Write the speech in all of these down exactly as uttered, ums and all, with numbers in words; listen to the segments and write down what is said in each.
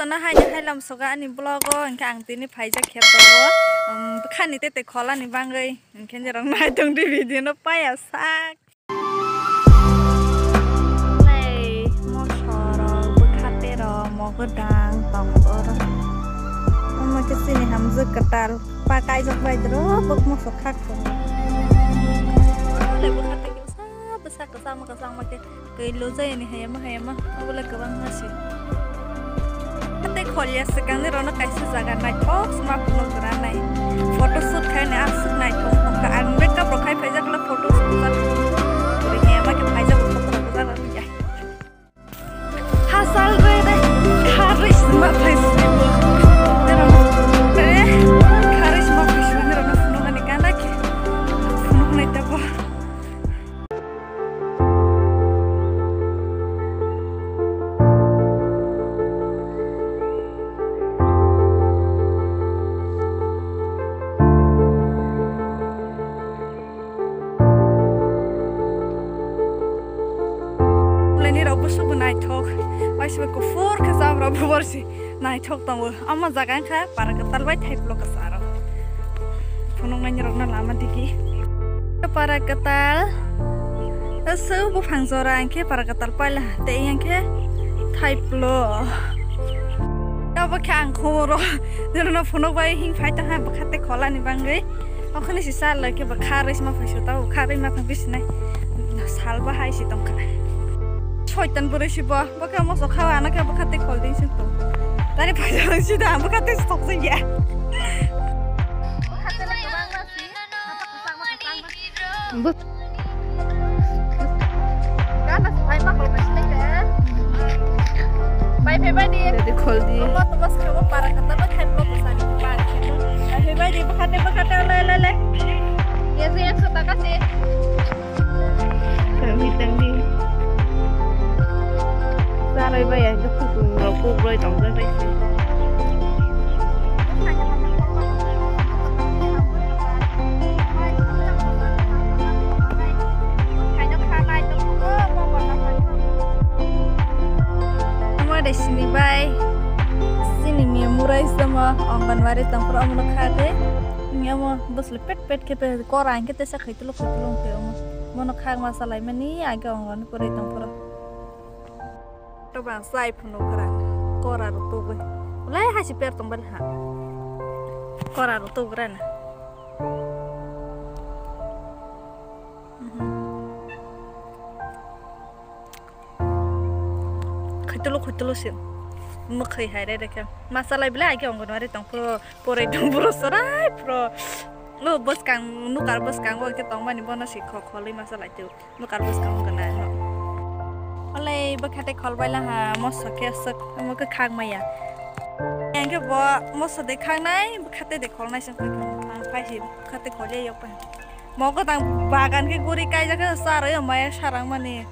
Ano haini hai lamsoga ani vlog o, hwnkhe ang tini phaijak khe tongo, um, bwkhani tete kholani bagwi, hwnkhe norok naitong di video no paya sak. Lei, mosorok, bwkha terok, mogodang, tongkor. Omo khe chini hamjwk kwtal, pa kaijak bai doro, bwk moso khak tongo. Lei, bwkha tei kisa bwsa kwchangma kwchangma khe. Twi lujayani hayama hayama, obo le kwbangma se. Tei kholya swkangni rokno kaisa jaga naithok sma phunuk gwnanai. Photo shoot khaina aswk naithok wngkha. Ang makeup rok khai phaijak le photo shoot jak. Twi hayama khe phaijak photo rok jak ya. Hasal re re, kharwi sma phai sma. Tei rokno, eh, kharwi sma phai sma ni rokno phunuknani gana khe phunuknai tebo. Leni rok busu bo naithok, waisa kuphur khe jabra bubar si. Naithok tongo. Omo jaga wngkha Parakwtal bai Thaiplo kwcharo. Phunuknaini rokno lama digi. Parakwtal. Aswk buphang jora hwnkhe Parakwtal paila. Tei hwnkhe Thaiplo. Abo khe ang khoro. Nirokno phunuk bai hing phai tongkha bwkha tei kholani bagwi. Okhoni si sal lai khe ba kharwi sma phaisu tao kharwi ma thang bisinai. Sal bahai si tongkha. Soitan bwrwi si bo. Bwkha moso kha, ano khe bwkha tei khol ding sing tong. Tani phaisa rang sida, bwkha tei stok jeng ya. Bai phai bai di. Jadi khol di. Omo to bas khe bo Parakwtal bai Thaiplo kwchani. Bai phai bai di, bwkha tei, bwkha tei, le, le, le. Ye se ekso taka se. Tangdi, tangdi. Charwi bai ang khe khukung rok kukroi tong jak bai se. Omo de sini bai. Sini mi murai sama Anganwadi tongphuru omo no kha de. Omo bosle pet pet khe pe kora ang khe tesa khai. Tuluk tuluk tei omo. Mono khak ma salai mani age ongoni pore tong phoro. To bang sai phunu kra. Kora ro to goi. Lai hasi per tong bal ha. Kora ro to gra na. Khaitulu khaitulu se. Mwkhwi hai re rekhe. Masalai bile age Anganwadi tong phuro, porai tong phuro, sorai phuro. Lo bwskang, nukar bwskango khe tongmani bono se kho kholwi masalai tu. Nukar bwskango gana no. Olei bwkha tei kholbai laha, moso khe swk, omo khe khak maya. Ang khe bo moso de khaknai, bwkha tei de kholnai se kho. Ang phai se bwkha tei kholya yok pa. Mogodang bagan khe guri kaijak khe charwi maya sarang mani.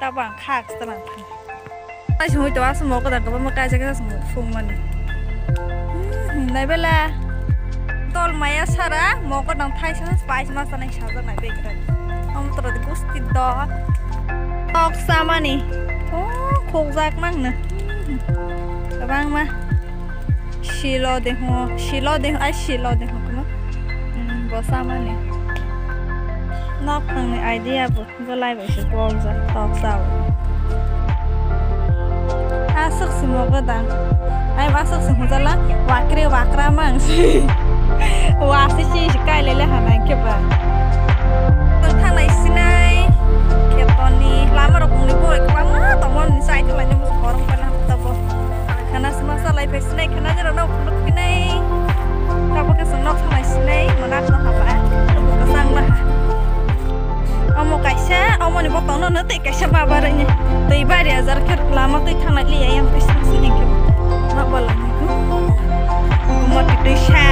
Tabang khak salang thang. Tai sumui to asuk mogodang kwbangma kaijak khe sung mani. Hmm, nai bela. Tol maya sara mogodang thaisa pai ma sanai sajak nai bekra. Om toro de gusti do. Tok samani. Oh, khokjak mangna. Hmm. Kwbangma. Silo de ho, silo de ho, ai silo de ho kuma. Hmm, bo samani. Nok thangni idea bo, bo lai bai se bol ja, tok sa bo. Aswk si mogodang. Ai aswk si hujala, wakre wakra mang si. Wasi si si kai lele hanai ke ba. Thanglai sinai, khetoni, lama rok muni bo, kwbangma tongmani sai thanglai ni musu korong kana tabo. Khana sima salai phai sinai, khana jora nok phunuk phinai. Tabo khe chwng nok salai sinai, manak no haba. Tabo kwchang laha. Omo kaisa, omoni botong no tei kaisa ma barani. Tei bari ajar khe lama tei thanglai liya yang pisa sini khe. Ma bala. Omo tei tei sa.